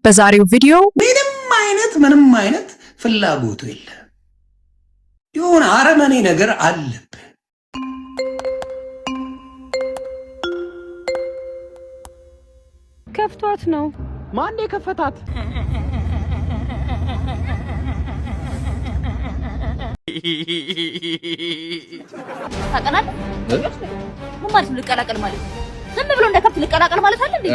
በዛሬው ቪዲዮ ምንም አይነት ፍላጎቱ የለም። የሆነ አረመኔ ነገር አለብህ። ከፍቷት ነው። ማን የከፈታት? ታውቀናለህ? ምን ማለት ነው ልቀላቀል ማለት? ዝም ብሎ እንደ ከብት ልቀላቀል ማለት አለ እንዴ?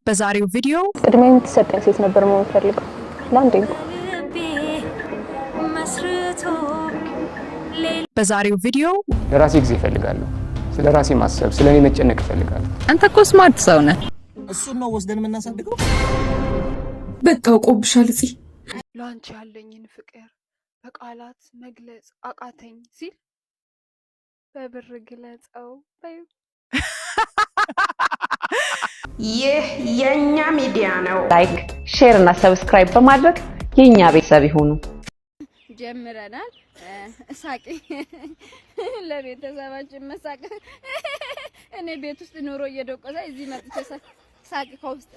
በዛሬው ቪዲዮ ቅድሚያ የምትሰጠኝ ሴት ነበር መሆን ፈልገው ለአንዴ እንኳን። በዛሬው ቪዲዮ ለራሴ ጊዜ እፈልጋለሁ። ስለ ራሴ ማሰብ፣ ስለ እኔ መጨነቅ እፈልጋለሁ። አንተ እኮ smart ሰው ነህ። እሱን ነው ወስደን የምናሳድገው። በቃ አውቆብሻል እፂ። ለአንቺ ያለኝን ፍቅር በቃላት መግለጽ አቃተኝ ሲል በብር ግለጸው በይው። ይህ የእኛ ሚዲያ ነው። Like፣ share እና subscribe በማድረግ የእኛ ቤተሰብ ይሁኑ። ጀምረናል። ሳቂ፣ ለቤተሰባችን መሳቅ። እኔ ቤት ውስጥ ኑሮ እየደቆሰ እዚህ መጥቼ ሳቂ ከውስጥ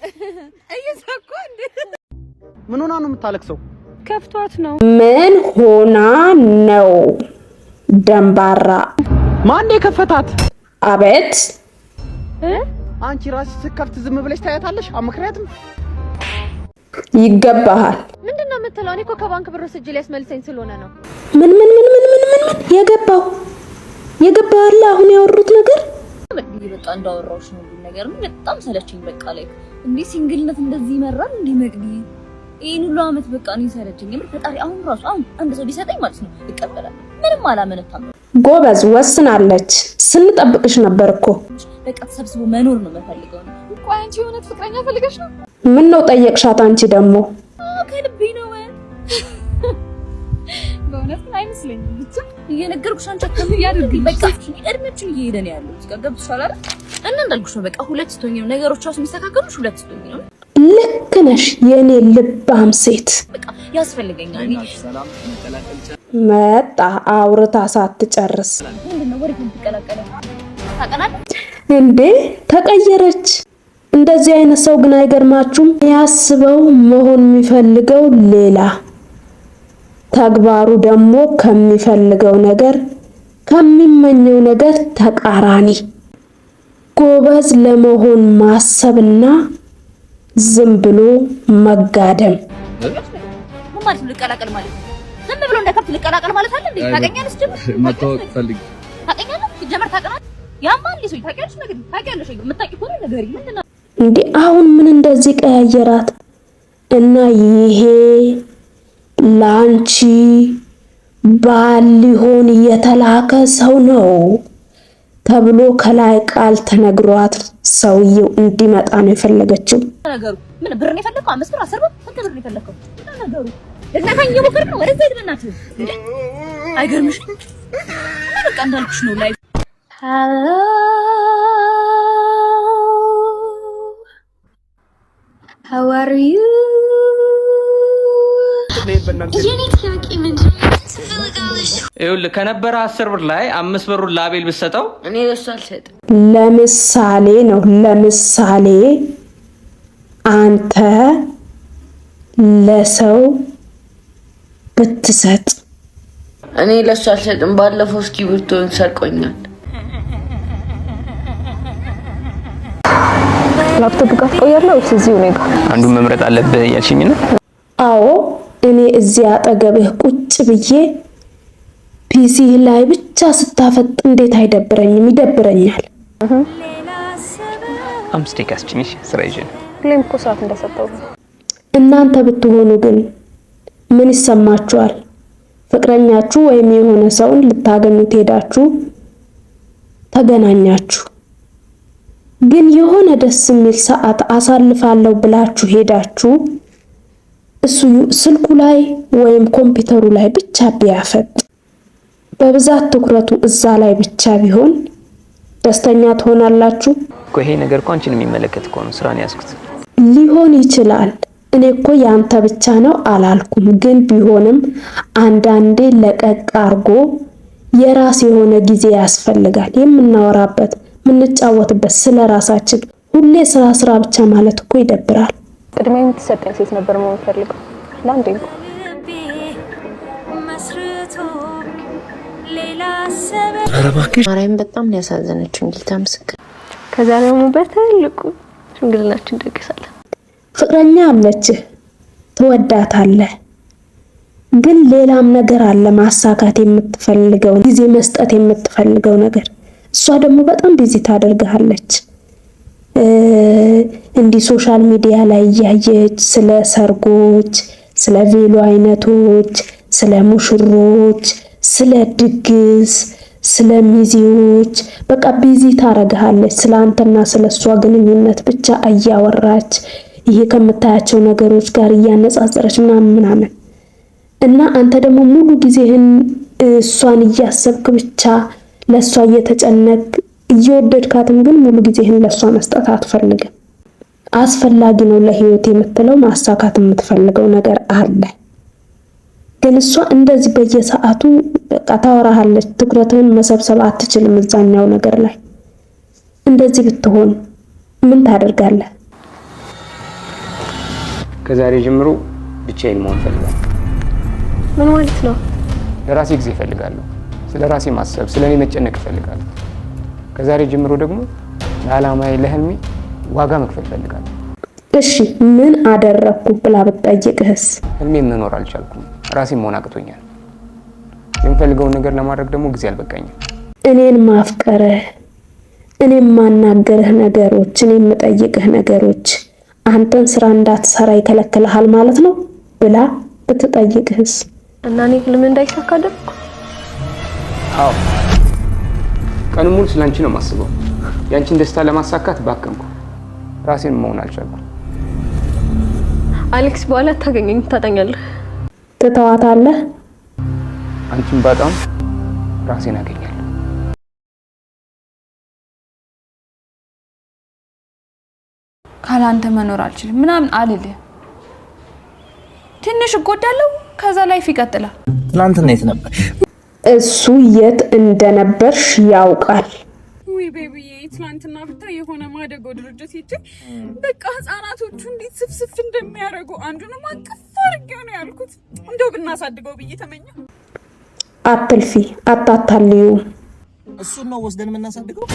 እየሳኩ እንዴ። ምን ሆና ነው የምታለቅሰው? ከፍቷት ነው። ምን ሆና ነው ደንባራ? ማን የከፈታት? አቤት። አንቺ ራስሽ ስትከፍት ዝም ብለሽ ታያታለሽ? ምክንያቱም ይገባሃል። ምንድን ነው የምትለው? እኔ እኮ ከባንክ ብር ወስጄ ሊያስመልሰኝ ስለሆነ ነው። ምን ምን ምን ምን ምን ምን ምን የገባው የገባው አለ አሁን ያወሩት ነገር። መቅዲ፣ በቃ እንዳወራሁሽ ነው ሁሉም ነገር። በጣም ሰለቸኝ። በቃ like እንዴ single ነት እንደዚህ ይመራል እንዴ መቅዲ? ይሄን ሁሉ አመት በቃ እኔ ሰለቸኝ። የምር ፈጣሪ አሁን ራሱ አሁን አንድ ሰው ቢሰጠኝ ማለት ነው እቀበላለሁ። ምንም አላመነታም። ጎበዝ፣ ወስናለች። ስንጠብቅሽ ነበር እኮ። በቃ ተሰብስቦ መኖር ነው የምፈልገው ነው። ቆይ አንቺ የእውነት ፍቅረኛ ፈልገሽ ነው? ምን ነው ጠየቅሻት? አንቺ ደግሞ አዎ ከልቤ ነው። በእውነት ግን አይመስለኝም። ብቻ እየነገርኩሽ አንቺ አታምኚም። በቃ እድሜያችን እየሄደ ነው ያለው። እዚህ ጋር ገብቶሻል አይደል? እና እንዳልኩሽ ነው በቃ ሁለት ስትሆኚ ነው ነገሮች ራሱ የሚስተካከሉሽ፣ ሁለት ስትሆኚ ነው። ልክ ነሽ የኔ ልባም ሴት። በቃ ያስፈልገኛል። እኔ መጣ አውርታ ሳትጨርስ። ምንድን ነው ወዴት ነው የምትቀላቀለው? ታውቀናለህ? እንዴ ተቀየረች። እንደዚህ አይነት ሰው ግን አይገርማችሁም? ያስበው መሆን የሚፈልገው ሌላ፣ ተግባሩ ደግሞ ከሚፈልገው ነገር ከሚመኘው ነገር ተቃራኒ። ጎበዝ ለመሆን ማሰብና ዝም ብሎ መጋደም። ምን ማለት ነው ልቀላቀል ማለት? ዝም ብሎ እንደ ከብት ልቀላቀል ማለት አለ እንዴ? ታውቀኛለሽ? ጀምር መታወቅ ፈልግ። ታውቀኛለህ? ሲጀመር ታውቀናለህ? ያማል ሰው ታውቂያለሽ? ነገር ታውቂያለሽ? የምታውቂ ከሆነ ንገሪኝ። ምንድን ነው? እንዴ አሁን ምን እንደዚህ ቀያየራት? እና ይሄ ላንቺ ባል ሊሆን የተላከ ሰው ነው ተብሎ ከላይ ቃል ተነግሯት ሰውየው እንዲመጣ ነው የፈለገችው። ነገሩ ምን ብር ነው የፈለከው? 5 ብር፣ 10 ብር፣ ስንት ብር ነው የፈለከው? ምንድን ነው ነገሩ? ልትነካኝ እየሞከርክ ነው። ወደዛ ሂድ በእናትህ። እንዴ አይገርምሽም? እና በቃ እንዳልኩሽ ነው life። Hello, how are you? የኔ ጥያቄ ምንድን ነው? ይኸውልህ ከነበረ 10 ብር ላይ 5 ብሩን ለአቤል ብትሰጠው እኔ ለሱ አልሰጥም። ለምሳሌ ነው፣ ለምሳሌ አንተ ለሰው ብትሰጥ። እኔ ለሱ አልሰጥም። ባለፈው እስክሪብቶን ሰርቆኛል። ላፕቶፕ ጋር ትቆያለህ ወይስ እዚሁ እኔ ጋር? አንዱን መምረጥ አለብህ እያልሽኝ ነው? አዎ፣ እኔ እዚያ አጠገብህ ቁጭ ብዬ PC ላይ ብቻ ስታፈጥ እንዴት አይደብረኝም? ይደብረኛል። 5 ደቂቃ ስጭኝ፣ እሺ? ስራ ይዤ ነው። ሁሌም እኮ ሰዓት እንደሰጠው ነው። እናንተ ብትሆኑ ግን ምን ይሰማችኋል? ፍቅረኛችሁ ወይም የሆነ ሰውን ልታገኙት ሄዳችሁ ተገናኛችሁ፣ ግን የሆነ ደስ የሚል ሰዓት አሳልፋለሁ ብላችሁ ሄዳችሁ እሱ ስልኩ ላይ ወይም ኮምፒውተሩ ላይ ብቻ ቢያፈጥ፣ በብዛት ትኩረቱ እዛ ላይ ብቻ ቢሆን ደስተኛ ትሆናላችሁ? እኮ ይሄ ነገር እኮ አንቺን የሚመለከት እኮ ነው። ስራ ነው ያዝኩት። ሊሆን ይችላል። እኔ እኮ ያንተ ብቻ ነው አላልኩም። ግን ቢሆንም አንዳንዴ ለቀቅ አርጎ የራስ የሆነ ጊዜ ያስፈልጋል። የምናወራበት፣ የምንጫወትበት ስለ ራሳችን። ሁሌ ስራ ስራ ብቻ ማለት እኮ ይደብራል። ቅድሚያ የምትሰጠኝ ሴት ነበር መሆን ፈልገው ለአንዴ እንኳን። ማርያም በጣም ነው ያሳዘነችኝ። ጌታ ምስክር። ከዛ ደግሞ በትልቁ ሽምግልናችን እንደግሳለን። ፍቅረኛ አለችህ፣ ትወዳታለህ፣ ግን ሌላም ነገር አለ ማሳካት የምትፈልገው፣ ጊዜ መስጠት የምትፈልገው ነገር። እሷ ደግሞ በጣም busy ታደርግሃለች። እንዲህ social media ላይ እያየች ስለ ሰርጎች፣ ስለ ቬሎ አይነቶች፣ ስለ ሙሽሮች፣ ስለ ድግስ፣ ስለ ሚዜዎች በቃ busy ታረግሃለች። ስለ አንተና ስለ እሷ ግንኙነት ብቻ እያወራች፣ ይሄ ከምታያቸው ነገሮች ጋር እያነጻጸረች ምናምን ምናምን፣ እና አንተ ደግሞ ሙሉ ጊዜህን እሷን እያሰብክ ብቻ፣ ለእሷ እየተጨነቅ፣ እየወደድካትም ግን ሙሉ ጊዜህን ለእሷ መስጠት አትፈልግም። አስፈላጊ ነው ለህይወት የምትለው፣ ማሳካት የምትፈልገው ነገር አለ። ግን እሷ እንደዚህ በየሰዓቱ በቃ ታወራሃለች። ትኩረትህን መሰብሰብ አትችልም እዛኛው ነገር ላይ። እንደዚህ ብትሆን ምን ታደርጋለህ? ከዛሬ ጀምሮ ብቻዬን መሆን እፈልጋለሁ። ምን ማለት ነው? ለራሴ ጊዜ እፈልጋለሁ። ስለ ራሴ ማሰብ፣ ስለ እኔ መጨነቅ እፈልጋለሁ። ከዛሬ ጀምሮ ደግሞ ለዓላማዬ፣ ለህልሜ ዋጋ መክፈል እፈልጋለሁ። እሺ ምን አደረግኩ ብላ ብትጠይቅህስ? ህልሜን መኖር አልቻልኩም። ራሴን መሆን አቅቶኛል። የምፈልገውን ነገር ለማድረግ ደግሞ ጊዜ አልበቃኝም። እኔን ማፍቀርህ፣ እኔን የማናገርህ ነገሮች፣ እኔ የምጠይቅህ ነገሮች አንተን ስራ እንዳትሰራ ይከለክልሃል ማለት ነው ብላ ብትጠይቅህስ? እና እኔ ህልም እንዳይሳካ አደረኩ? አዎ፣ ቀኑን ሙሉ ስለ አንቺ ነው የማስበው። የአንቺን ደስታ ለማሳካት ባከንኩ። ራሴን መሆን አልቻልኩም። አሌክስ፣ በኋላ ታገኘኝ፣ ታጣኛለህ። ትተዋታለህ? አንቺን ባጣም ራሴን አገኛለሁ። ካላንተ መኖር አልችልም ምናምን አልልህ። ትንሽ እጎዳለሁ፣ ከዛ life ይቀጥላል። ትናንትና የት ነበር? እሱ የት እንደነበርሽ ያውቃል። ውይ baby ዬ፣ ትናንትና ብታይ የሆነ ማደጎ ድርጅት ሄጄ በቃ ህጻናቶቹ እንዴት ስፍስፍ እንደሚያደርጉ፣ አንዱንም አቅፍ አድርጌው ነው ያልኩት። እንደው ብናሳድገው ብዬ ተመኘሁ። አትልፊ፣ አታታልዩ። እሱን ነው ወስደን የምናሳድገው።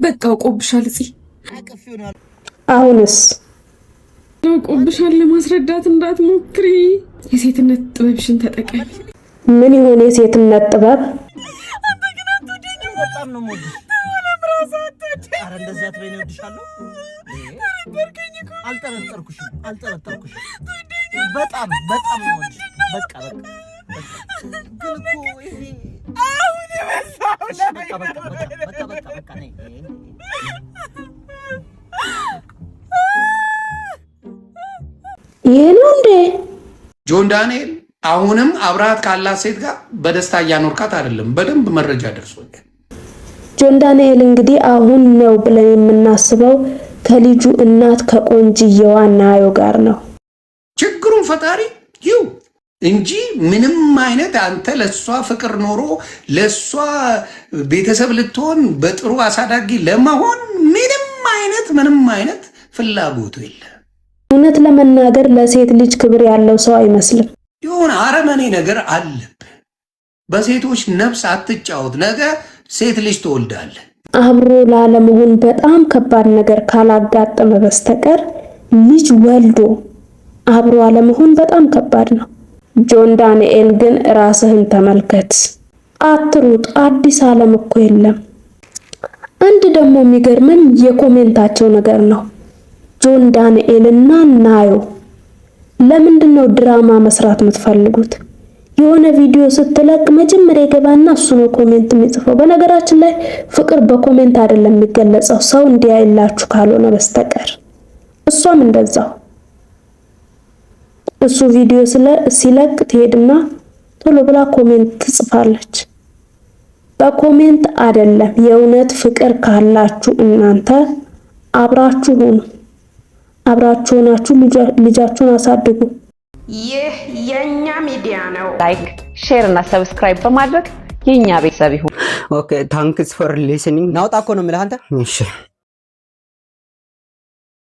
በቃ አውቆብሻል እፂ። አሁንስ? አውቆብሻል። ለማስረዳት እንዳትሞክሪ። የሴትነት ጥበብሽን ተጠቀሚ። ምን ይሆን የሴትነት ጥበብ? በጣም ነው የምወድሽ። ኧረ እንደዚያ አትበይኝ፣ እወድሻለሁ። አልጠረጠርኩሽም፣ አልጠረጠርኩሽም። በጣም በጣም ነው የምወድሽ። በቃ በቃ ግን እኮ ይሄ እሺ፣ በቃ በቃ በቃ በቃ በቃ በቃ ነይ። ይሄ ነው እንዴ? ጆን ዳንኤል፣ አሁንም አብረሃት ካላት ሴት ጋር በደስታ እያኖርካት አይደለም። በደንብ መረጃ ደርሶኛል። ጆን ዳንኤል እንግዲህ አሁን ነው ብለን የምናስበው ከልጁ እናት ከቆንጅየዋ ናዮ ጋር ነው። ችግሩን ፈጣሪ ይው እንጂ ምንም አይነት አንተ ለእሷ ፍቅር ኖሮ ለእሷ ቤተሰብ ልትሆን፣ በጥሩ አሳዳጊ ለመሆን ምንም አይነት ምንም አይነት ፍላጎቱ የለም። እውነት ለመናገር ለሴት ልጅ ክብር ያለው ሰው አይመስልም። የሆነ አረመኔ ነገር አለብህ። በሴቶች ነፍስ አትጫወት። ነገ ሴት ልጅ ትወልዳለህ። አብሮ ላለመሆን በጣም ከባድ ነገር ካላጋጠመ በስተቀር ልጅ ወልዶ አብሮ አለመሆን በጣም ከባድ ነው። ጆን ዳንኤል ግን ራስህን ተመልከት፣ አትሩጥ። አዲስ ዓለም እኮ የለም። አንድ ደግሞ የሚገርመኝ የ comment ኣቸው ነገር ነው። ጆን ዳንኤል እና ናዮ ለምንድን ነው ድራማ መስራት የምትፈልጉት? የሆነ ቪዲዮ ስትለቅ መጀመሪያ የገባና እሱ ነው comment የሚጽፈው። በነገራችን ላይ ፍቅር በ comment አይደለም የሚገለጸው፣ ሰው እንዲያይላችሁ ካልሆነ በስተቀር። እሷም እንደዛው እሱ ቪዲዮ ሲለቅ ትሄድና ቶሎ ብላ comment ትጽፋለች። በ comment አይደለም፣ የእውነት ፍቅር ካላችሁ እናንተ አብራችሁ ሁኑ። አብራችሁ ሆናችሁ ልጃችሁን አሳድጉ። ይህ የእኛ ሚዲያ ነው። Like፣ share እና subscribe በማድረግ የእኛ ቤተሰብ ይሁን። Okay, thanks for listening። ናውጣ እኮ ነው የምልህ አንተ። እሺ።